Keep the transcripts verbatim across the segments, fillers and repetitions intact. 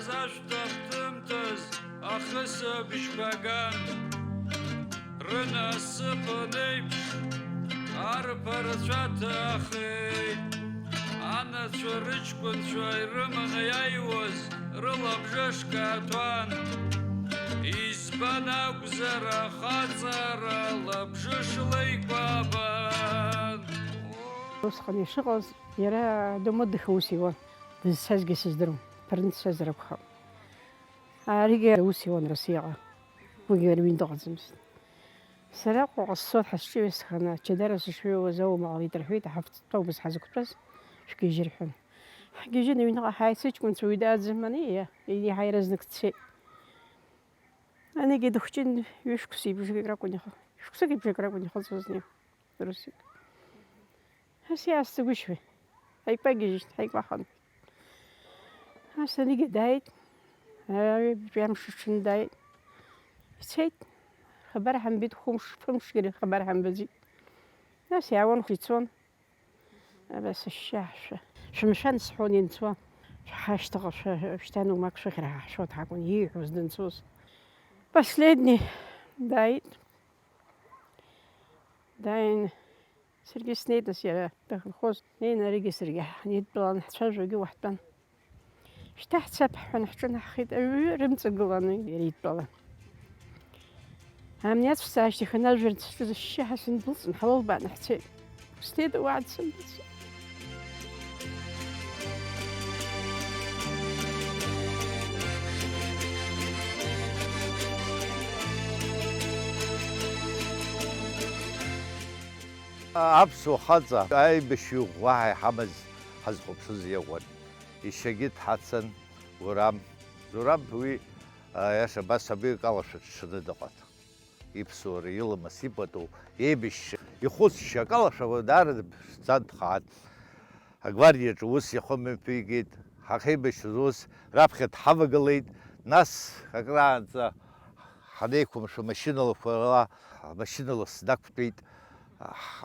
Сашәҭ ахҭымҭаз ахысыбжьқәа ган, рынасыԥын еиԥш арԥарацәа ҭахеит. Анацәа рыҷкәынцәа ирыманы иааиуаз рылабжышк аҭәан. Избан акәзар, ахаҵара лабжышла икәабан. Усҟан ишыҟаз, иара Домоддых аус иуан, дызцазгьы сыздыруам, ԥырны дцазар акәхап. Аригьы аус иуан Россиаҟа, уигьы иара ҩынтә ыҟаӡамызт. Сара Аҟәаҟа сцот ҳасҿыҩасханы, ачадара сышҩеиуаз аума ҟалеит рҳәеит, ҳафтәы ҭоуба ҳазықәтәаз, шәгьежьы рҳәан. Ҳгьежьын аҩныҟа ҳааит, сыҷкәынцәа уи дааӡам, ани, иа, иаҳа иаразнак дцеит. Анигьы дыхәҷын, ҩышықәсеи бжаки ракәын иҟа-, шықәсыки бжаки ракәын иҟаҵоз, ани, Русик. Ас иаасзагәышьуеи? Ҳаикәагьежьит, ҳаикәаханҳәит. Ас анигьы дааит, ҩажәи амш аҽны дааит. Ицеит, хабар ҳамбеит, хәымш, фымшгьы хабар ҳамбаӡеит. Нас иаауан, ицон. Ара сышьшьаҳәа, шәымшәан, сҳәон, инцәа, шәҳашьҭаҟа шәа-, шәшьҭан, умак шәыхьыр ҳаҳшәот ҳакәын ииҳәоз данцоз. Последний дааит. Дааин, саргьы снеит, нас иара дахьынхоз, днеин, аригьы саргьы ҳнеидтәалан, ҳцәажәогьы уаҳтәан. Шьҭа ҳцап ҳҳәан, ҳҿынаҳхеит, аҩы рымҵагыланы иара идтәалан. Амни ацәца ашьҭахь анажәырц сҿы зышьшьы ҳасындәылҵын, ҳлылбааны ҳцеит. Снеит, уа дсымбац. Аԥсуа хаҵа аибашьҩы ӷәӷәа ҳәа иҳамаз ҳазхәаԥшыз иакәын. Ишьагьы дҳацын, Гурам. Гурам уи, аиаша абас абри акалашәа дшаны дыҟан. Иԥсуара, иламыс, ипату, еибашьра, ихәыцшьа, акалашәа даара ԥшӡа дхаан. Агвардиаҿы ус ихы мҩаԥигеит, ҳахьеибашьыз ус раԥхьа дҳавагылеит, нас акраанӡа ҳанеиқәымшәо машьыналақәала, машьынала снақәтәеит,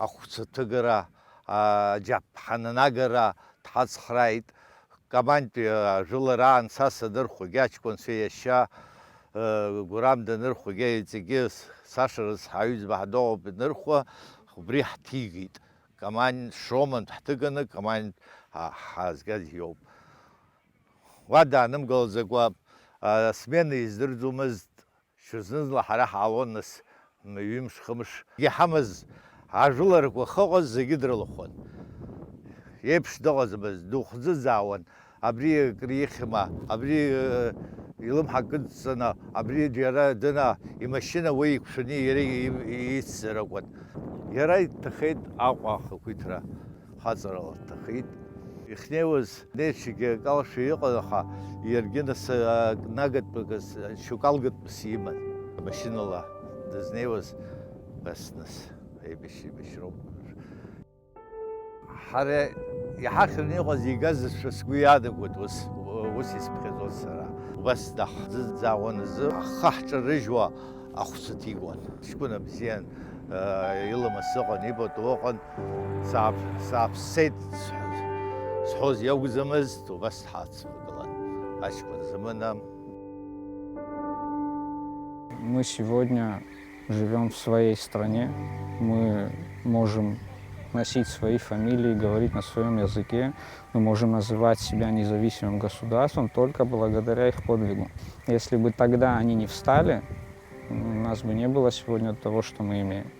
ахәцаҭыгара, аџьаԥҳаннагара дҳацхрааит. Камантәи ажәылара аан са санырхәогьы, аҷкәынцәа иашьа, э, Гурам данырхәогьы, иҵегьы сашараз ҳаҩӡба ҳдоуп инырхәа, убри ҳҭигеит. Каман шоман ҳҭыганы, каман, а, ҳаазгаз иоуп. Уа даанымгылаӡакәа, а, смена издырӡомызт. Шьызнызла ҳара ҳаалон нас, м, ҩымш-хымш. Иҳамаз ажәыларақәа ахьыҟаз зегьы дрылахәын. Еиԥш дыҟаӡамызт, дыхәӡыӡаауан, абри акры ихьма, абри, э, илымҳа кыдҵаны, абри џьара дына, имашьына уи иқәшәаны иара и-, ицзар акәын. Иара иҭахеит Аҟәа ахақәиҭра. Хаҵарала дҭахеит. Ихнеиуаз, днеирцәгьа акалашәа иҟан, аха иаргьы нас, а, нагатәык, шьоук алгатәыс иман. Машьынала дызнеиуаз, нас, нас, еибашь-, еибашьроуп. Ҳара иҳахьраны иҟаз игазшәа сгәы иаанагоит ус, ус исыԥхьаӡоз сара. Убас даҳзыӡаауан азы, ахы ҳҿарыжьуа, ахәцәа ҭигон. Ҷкәына бзиан, э, иламыс ыҟан, ипату ыҟан. Сааԥ-, сааԥсеит сҳәоз, сҳәоз иакәӡамызт, убас ҳацгылан. Аҷкәын змына. Мы сегодня живём в своей стране, мы можем носить свои фамилии, говорить на своём языке, мы можем называть себя независимым государством только благодаря их подвигу. Если бы тогда они не встали, у нас бы не было сегодня того, что мы имеем.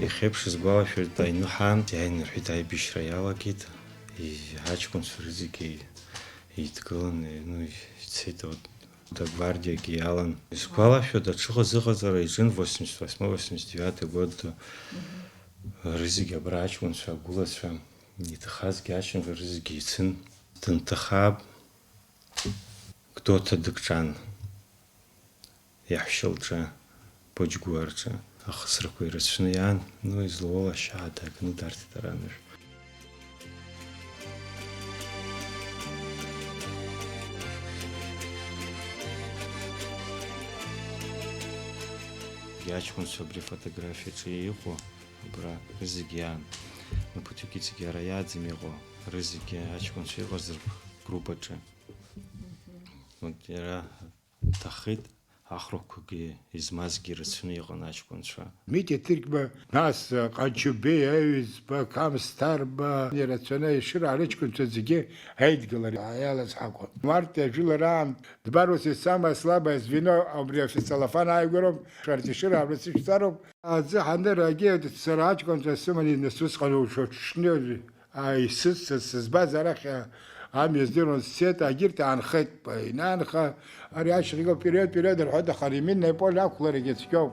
Иахьеиԥш сгәалашәоит, аҩны ҳаан, иааины рҳәеит, аибашьра иалагеит, и-, аҷкәынцәа рызегьы еидгыланы, ну, ицеит, вот, агвардиагьы иалан. Исгәалашәоит, аҽыхазыҟаҵара иҿын восемьдесят восьмой, восемьдесят девятый год, рызегьы абра аҷкәынцәа, агәылацәа, иҭахазгьы ачынга рызегьы ицын. Дынҭахаап, Гәдоуҭа дыкҿан. Иаҳәшьа лҿы, Быџьгәуа рҿы ахысрақәа ирацәаны иаан, ну, излоуала ашьа аадакны дарҭеит аранажә. Иаҷкәынцәа абри афотографиаҿы иҟоу, абра рызегь иаан, ну, ԥыҭҩык иҵегь ара иааӡам иҟоу, рызегь аҷкәынцәа иҟаз ргруппаҿы. Вот иара дҭахеит, ахәрақәагьы измазгьы рацәаны иҟан аҷкәынцәа. Митя Ҭырқьба, нас Ҟанчубеи, Аҩӡба, Қамс Ҭарба, ирацәаны Ешыра рыҷкәынцәа зегьы аидгылара иалаз ҳакәын. Март жәылараан дбарус самое слабое звено убри ацеллофан ааигәароуп, шәарҭ Ешыра абра сышәҵароуп. Аӡы ҳанырагьы сара аҷкәынцәа сыманы нас усҟан уҽ-, уҽшнеи. Ааи, сыццыц, сызбаз арахь амҩа здыруан, сцеит, агьырҭ аанхеит, инаанха, ари ашьыжьгьы период, период рҳәоит, аха ременное поле ақәларагьы цәгьоуп.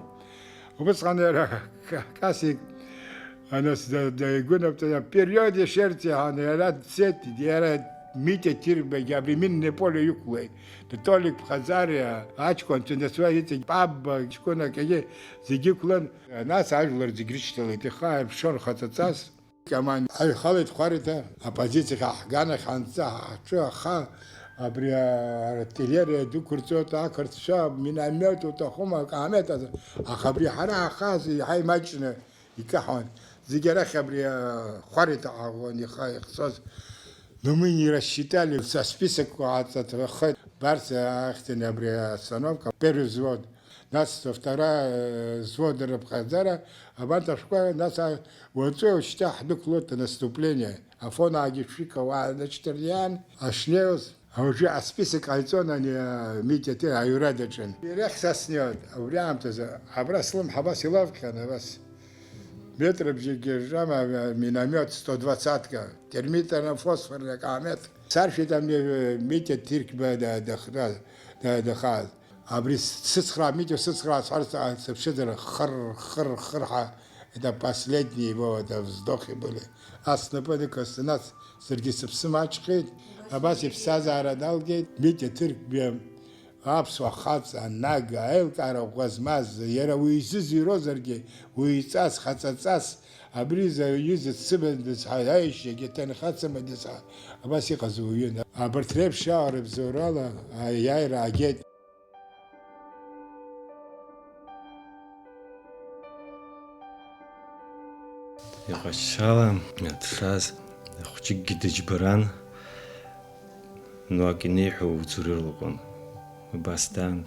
Убысҟан иара Ка-, Касик, анас да-, дааигәанатәа, период ишерц иаҳан, иара дцеит, иара Митя Ҭырқьбагьы абри минное поле иқәлеит. Толик Ԥхаӡариа, аҷкәынцәа, нас уа иҵегь Пабба, ҷкәынак, егьи зегьы ықәлан, нас ажәлар зегь рышьҭалеит, ихы ааирԥшуан хаҵаҵас. Ҳаҩхалеит Хәариҭа, апозициахь ҳганахь ҳанца ҳҿы аха, абри артиллериа дәықәырҵоит ақырҭцәа, миномет уҭахума, акаамеҭ азы, аха абри ҳара ҳахаз иаҳа имаҷны икаҳауан. Зегь арахь абри Хәариҭа ҳаӷәӷәан иха-, ихцоз. Ну, мы не рассчитали, со список ааҵаҭаххеит, Барса ахьӡын абри остановка, первый взвод. Нас вторая, э, взвод рыԥхьаӡара, абанҭ ашәҟәқәа, нас, а, уаҵәы шьҭа ҳдәықәлоит анаступление. Афонаагьы шәика уа нышьҭырниан, ашнеиуаз, а, уже асписок ҟаиҵон ани, а, Митиа Ҭыр аҩра даҿын. Ирахь са снеиуан, убри аамҭазы, абра слымҳа абас илавҟьан, абас. Метрыбжьагьы рама, а, миномет сто двадцатка, термитарный фосфорный акаамеҭ. Саршәит ами, э, Митиа Ҭырқьба да-, дахра-, да-, дахааз. Абри сыцхраа, Митиа сыцхраа сҳәар, са-, сыԥшызар, хыр, хыр, хыр ҳәа, это последние его, это вздохи были. Ас снапы ныкасҵан, ас саргьы сыԥсы маҷхеит, абас иԥсҭазаара далгеит. Митиа Ҭырқьба аԥсуа хаҵа, анага, аилкаара ӷәӷәа змаз, иара уи изы зирозаргьы, уи иҵас, хаҵаҵас, абри изы аҩыза дсымандаз ҳәа, аишьагьы ҭынха дсымандаз ҳәа, абас иҟаз уаҩын. Абарҭ реиԥш иаауа рыбзоурала аиааира аагеит. Иҟазшьала дшаз ахәыҷыкгьы дыџьбаран, ну, ак инеиҳәо уӡырҩыр лыҟан. Убас даан,